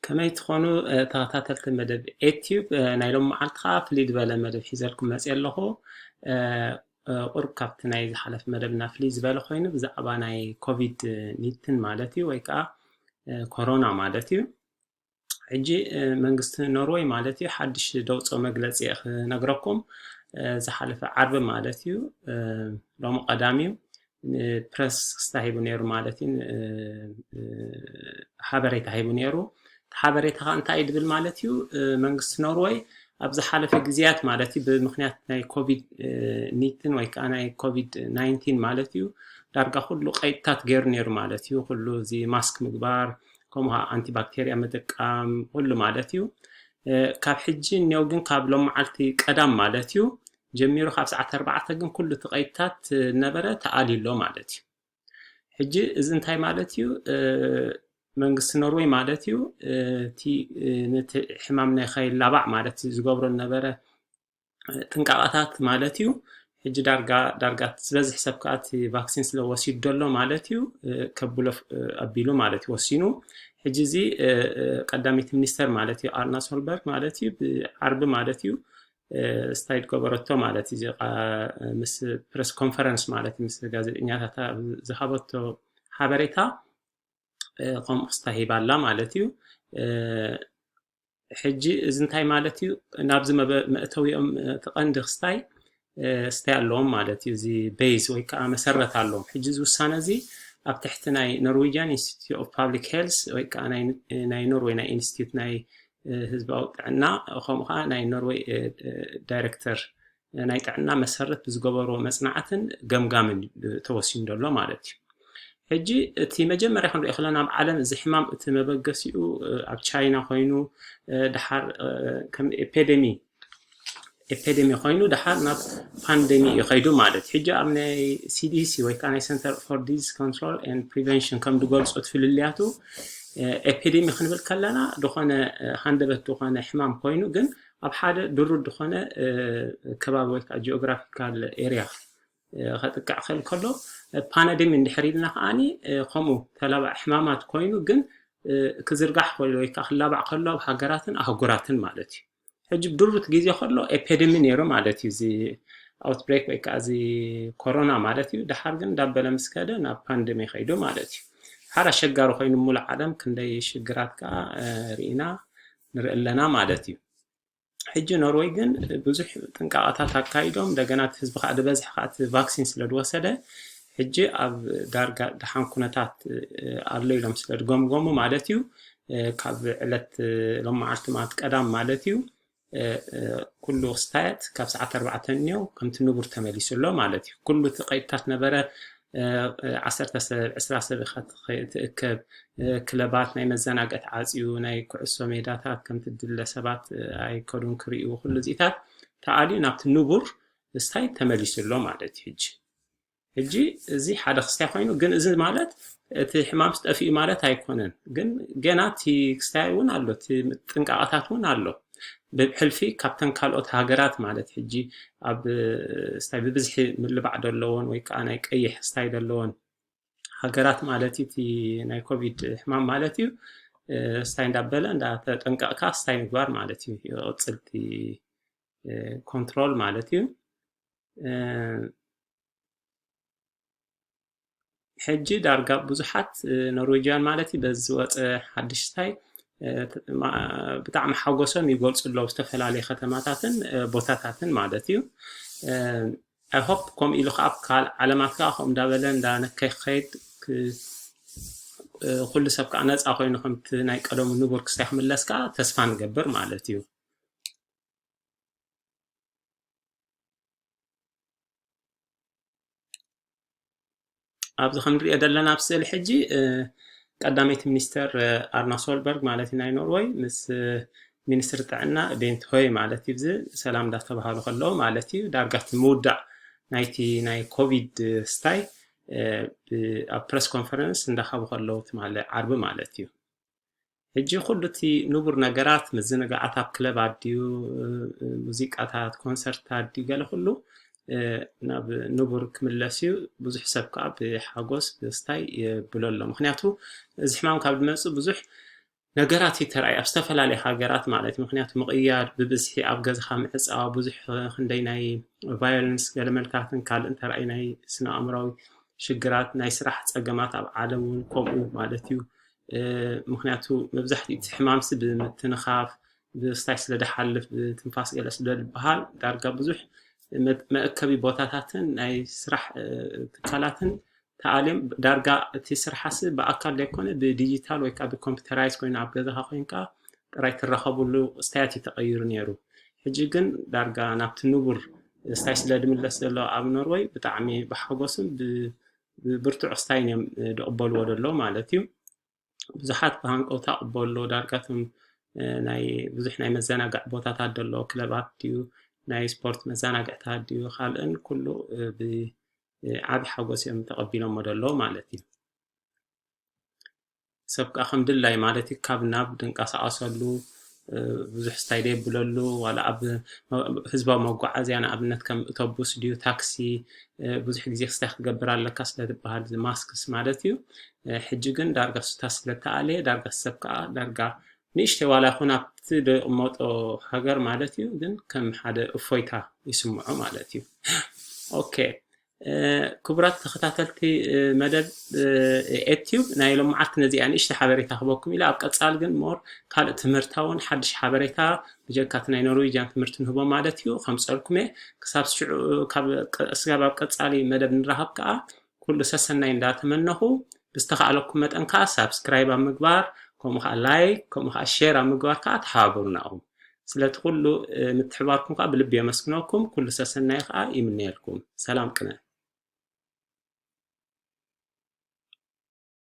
ከመይ ትኾኑ ተኸታተልቲ መደብ ኤትዩብ? ናይ ሎም መዓልቲ ከዓ ፍልይ ዝበለ መደብ ሒዘልኩም መፅእ ኣለኹ። ቁርብ ካብቲ ናይ ዝሓለፍ መደብና ፍልይ ዝበለ ኮይኑ ብዛዕባ ናይ ኮቪድ ኒትን ማለት እዩ ወይ ከዓ ኮሮና ማለት እዩ። ሕጂ መንግስቲ ኖርወይ ማለት እዩ ሓድሽ ደውፅኦ መግለፂ ክነግረኩም። ዝሓለፈ ዓርቢ ማለት እዩ፣ ሎሚ ቀዳም እዩ፣ ፕረስ ክስታ ሂቡ ነይሩ ማለት እዩ። ሓበሬታ ሂቡ ነይሩ። ሓበሬታ ከዓ እንታይ ድብል ማለት እዩ? መንግስቲ ኖርወይ ኣብ ዝሓለፈ ግዜያት ማለት እዩ ብምክንያት ናይ ኮቪድ ኒትን ወይ ከዓ ናይ ኮቪድ ናይንቲን ማለት እዩ ዳርጋ ኩሉ ቀይድታት ገይሩ ነይሩ ማለት እዩ። ኩሉ እዚ ማስክ ምግባር፣ ከምኡ ከዓ ኣንቲባክቴርያ ምጥቃም፣ ኩሉ ማለት እዩ። ካብ ሕጂ እኒው ግን ካብ ሎም መዓልቲ ቀዳም ማለት እዩ ጀሚሩ ካብ ሰዓት ኣርባዕተ ግን ኩሉ እቲ ቀይድታት ነበረ ተኣልዩ ኣሎ ማለት እዩ። ሕጂ እዚ እንታይ ማለት እዩ? መንግስቲ ኖርወይ ማለት እዩ እቲ ነቲ ሕማም ናይ ከይላባዕ ማለት ዝገብሮ ነበረ ጥንቃቐታት ማለት እዩ። ሕጂ ዳርጋ ዳርጋ ዝበዝሕ ሰብ ከዓ እቲ ቫክሲን ስለ ወሲዱ ዘሎ ማለት እዩ ከብሎ ኣቢሉ ማለት እዩ ወሲኑ። ሕጂ እዚ ቀዳሚት ሚኒስተር ማለት እዩ ኣርና ሶልበርግ ማለት እዩ ብዓርቢ ማለት እዩ ስታይ ዝገበረቶ ማለት እዩ ምስ ፕረስ ኮንፈረንስ ማለት ምስ ጋዜጠኛታት ዝሃበቶ ሓበሬታ ከምኡ ክስታ ሂባ ኣላ ማለት እዩ። ሕጂ እዚ እንታይ ማለት እዩ? ናብዚ መእተዊኦም እቲ ቀንዲ ክስታይ ስታይ ኣለዎም ማለት እዩ። እዚ ቤዝ ወይ ከዓ መሰረት ኣለዎም። ሕጂ እዚ ውሳነ እዚ ኣብ ትሕቲ ናይ ኖርዌጅያን ኢንስቲትዩት ኦፍ ፓብሊክ ሄልስ ወይ ከዓ ናይ ኖርዌይ ናይ ኢንስቲትዩት ናይ ህዝባዊ ጥዕና ከምኡ ከዓ ናይ ኖርዌይ ዳይሬክተር ናይ ጥዕና መሰረት ብዝገበርዎ መፅናዕትን ገምጋምን ተወሲኑ ዘሎ ማለት እዩ። ሕጂ እቲ መጀመርያ ክንሪኦ ከለና ኣብ ዓለም እዚ ሕማም እቲ መበገሲኡ ኣብ ቻይና ኮይኑ ድሓር ከም ኤፔደሚ ኤፔደሚ ኮይኑ ድሓር ናብ ፓንደሚ እዩ ከይዱ ማለት እዩ። ሕጂ ኣብ ናይ ሲዲሲ ወይ ከዓ ናይ ሰንተር ፎር ዲዚዝ ኮንትሮል ኤንድ ፕሪቨንሽን ከም ዝገልፆ እቲ ፍልልያቱ ኤፔደሚ ክንብል ከለና ዝኾነ ሃንደበት ዝኾነ ሕማም ኮይኑ ግን ኣብ ሓደ ድሩት ዝኾነ ከባቢ ወይ ከዓ ጂኦግራፊካል ኤርያ ከጥቅዕ ክእል ከሎ ፓነደሚ እንድሕር ኢልና ከዓኒ ከምኡ ተላባዕ ሕማማት ኮይኑ ግን ክዝርጋሕ ክእል ወይ ከዓ ክላባዕ ከሎ ኣብ ሃገራትን ኣህጉራትን ማለት እዩ። ሕጂ ብድሩት ግዜ ከሎ ኤፔደሚ ነይሩ ማለት እዩ እዚ ኣውትብሬክ ወይ ከዓ እዚ ኮሮና ማለት እዩ። ድሓር ግን እንዳበለ ምስ ከደ ናብ ፓንደሚ ከይዱ ማለት እዩ። ሓደ ኣሸጋሪ ኮይኑ ሙሉእ ዓለም ክንደይ ሽግራት ከዓ ርኢና ንርኢ ኣለና ማለት እዩ። ሕጂ ኖርወይ ግን ብዙሕ ጥንቃቐታት ኣካይዶም እንደገና እቲ ህዝቢ ከዓ ዝበዝሕ ከዓ እቲ ቫክሲን ስለ ዝወሰደ ሕጂ ኣብ ዳርጋ ደሓን ኩነታት ኣሎ ኢሎም ስለ ዝገምገሙ ማለት እዩ ካብ ዕለት ሎም መዓልቲ ማለት ቀዳም ማለት እዩ ኩሉ ክስታያት ካብ ሰዓት ኣርባዕተ እኒኦ ከምቲ ንቡር ተመሊሱ ኣሎ ማለት እዩ። ኩሉ እቲ ቀይድታት ነበረ ዓሰርተ ሰብ ዕስራ ሰብ ኢኻ ትእከብ፣ ክለባት ናይ መዘናግዒ ተዓፅዩ፣ ናይ ኩዕሶ ሜዳታት ከምቲ ድለ ሰባት ኣይከዱን ክርእዩ፣ ኩሉ እዚታት ተኣልዩ ናብቲ ንቡር ስታይ ተመሊሱ ኣሎ ማለት እዩ። ሕጂ ሕጂ እዚ ሓደ ክስታይ ኮይኑ ግን እዚ ማለት እቲ ሕማም ጠፊኡ ማለት ኣይኮነን። ግን ገና እቲ ክስታይ እውን ኣሎ፣ እቲ ጥንቃቐታት እውን ኣሎ። ብሕልፊ ካብተን ካልኦት ሃገራት ማለት ሕጂ ኣብ ስታይ ብብዝሒ ምልባዕ ዘለዎን ወይ ከዓ ናይ ቀይሕ ስታይ ዘለዎን ሃገራት ማለት እዩ። እቲ ናይ ኮቪድ ሕማም ማለት እዩ ስታይ እንዳበለ እንዳተጠንቀቕካ ስታይ ምግባር ማለት እዩ። ይቕፅል እቲ ኮንትሮል ማለት እዩ። ሕጂ ዳርጋ ብዙሓት ኖርዌጅያን ማለት እዩ በዚ ዝወፀ ሓድሽ ስታይ ብጣዕሚ ሓጎሶም ይገልፁ ኣለዉ ዝተፈላለዩ ከተማታትን ቦታታትን ማለት እዩ። ኣይሆፕ ከምኡ ኢሉ ከዓ ኣብ ካልእ ዓለማት ከዓ ከምኡ እንዳበለ እንዳነከ ክኸይድ ኩሉ ሰብ ከዓ ነፃ ኮይኑ ከምቲ ናይ ቀደሙ ንቡር ክስታይ ክምለስ ከዓ ተስፋ ንገብር ማለት እዩ። ኣብዚ ክንሪኦ ዘለና ኣብ ስእሊ ሕጂ ቀዳመይቲ ሚኒስተር ኣርና ሶልበርግ ማለት እዩ ናይ ኖርወይ ምስ ሚኒስትሪ ጥዕና ቤንት ሆይ ማለት እዩ። እዚ ሰላም እንዳተባሃሉ ከለዉ ማለት እዩ ዳርጋ እቲ ምውዳእ ናይቲ ናይ ኮቪድ ስታይ ኣብ ፕረስ ኮንፈረንስ እንዳሃቡ ከለዉ ትማሊ ዓርቢ ማለት እዩ። ሕጂ ኩሉ እቲ ንቡር ነገራት ምዝንጋዓት ኣብ ክለብ ኣድዩ ሙዚቃታት ኮንሰርት ኣድዩ ገለ ኩሉ ናብ ንቡር ክምለስ እዩ። ብዙሕ ሰብ ከዓ ብሓጎስ ብስታይ የብሎ ኣሎ። ምክንያቱ እዚ ሕማም ካብ ዝመፅእ ብዙሕ ነገራት እዩ ተራእዩ ኣብ ዝተፈላለየ ሃገራት ማለት እዩ። ምክንያቱ ምቕያድ፣ ብብዝሒ ኣብ ገዛኻ ምዕፃው፣ ብዙሕ ክንደይ ናይ ቫዮለንስ ገለመልታትን ካልእ እንተራእዩ ናይ ስነ ኣእምራዊ ሽግራት፣ ናይ ስራሕ ፀገማት ኣብ ዓለም እውን ከምኡ ማለት እዩ። ምክንያቱ መብዛሕትኡ እቲ ሕማምሲ ብምትንኻፍ ብስታይ ስለ ድሓልፍ ብትንፋስ ገለ ስለ ዝበሃል ዳርጋ ብዙሕ መእከቢ ቦታታትን ናይ ስራሕ ትካላትን ተኣልዮም ዳርጋ እቲ ስርሓሲ ብኣካል ዘይኮነ ብዲጂታል ወይ ከዓ ብኮምፒውተራይዝ ኮይኑ ኣብ ገዛኻ ኮይንካ ጥራይ ትራኸብሉ ስታያት እዩ ተቐይሩ ነይሩ። ሕጂ ግን ዳርጋ ናብቲ ንቡር ስታይ ስለ ድምለስ ዘሎ ኣብ ኖርወይ ብጣዕሚ ብሓጎስን ብብርቱዕ ስታይን እዮም ድቕበልዎ ደሎ ማለት እዩ። ብዙሓት ብሃንቀውታ ቅበሎ ዳርጋቶም ናይ ብዙሕ ናይ መዘናግዕ ቦታታት ደሎ ክለባት ድዩ ናይ ስፖርት መዘናግዕታት ድዩ ካልእን ኩሉ ብዓቢ ሓጎስ እዮም ተቐቢሎሞ ደሎ ማለት እዩ። ሰብ ከዓ ከም ድላይ ማለት እዩ ካብ ናብ ድንቀሳቐሰሉ ብዙሕ ስታይ ደየብለሉ ዋላ ኣብ ህዝባዊ መጓዓዝያ ንኣብነት ከም እቶቡስ ድዩ ታክሲ ብዙሕ ግዜ ክስታይ ክትገብር ኣለካ ስለ ዝበሃል ማስክስ ማለት እዩ። ሕጂ ግን ዳርጋ ሱታ ስለተኣለየ ዳርጋ ሰብ ከዓ ዳርጋ ንእሽተይ ዋላ ይኹን ኣብቲ ደቕመጦ ሃገር ማለት እዩ ግን ከም ሓደ እፎይታ ይስምዖ ማለት እዩ። ኦኬ ክቡራት ተኸታተልቲ መደብ ኤትዩብ ናይ ሎመዓልቲ ነዚኣ ንእሽተ ሓበሬታ ክበኩም ኢለ ኣብ ቀፃል ግን ሞር ካልእ ትምህርታውን ሓድሽ ሓበሬታ ብጀካቲ ናይ ኖርዌጅያን ትምህርቲ ንህቦ ማለት እዩ ከምፀልኩም እየ። ክሳብ ሽዑ ካብ ስጋብ ኣብ ቀፃሊ መደብ ንራኸብ ከዓ ኩሉ ሰሰናይ እንዳተመነኹ ብዝተኻእለኩም መጠን ከዓ ሳብስክራይብ ኣብ ምግባር ከምኡ ከዓ ላይክ ከምኡ ከዓ ሼር ኣብ ምግባር ከዓ ተሓባበሩና ኢኹም። ስለቲ ኩሉ ምትሕባርኩም ከዓ ብልቢ የመስግነኩም። ኩሉ ሰሰናይ ከዓ ይምነየልኩም። ሰላም ቅነ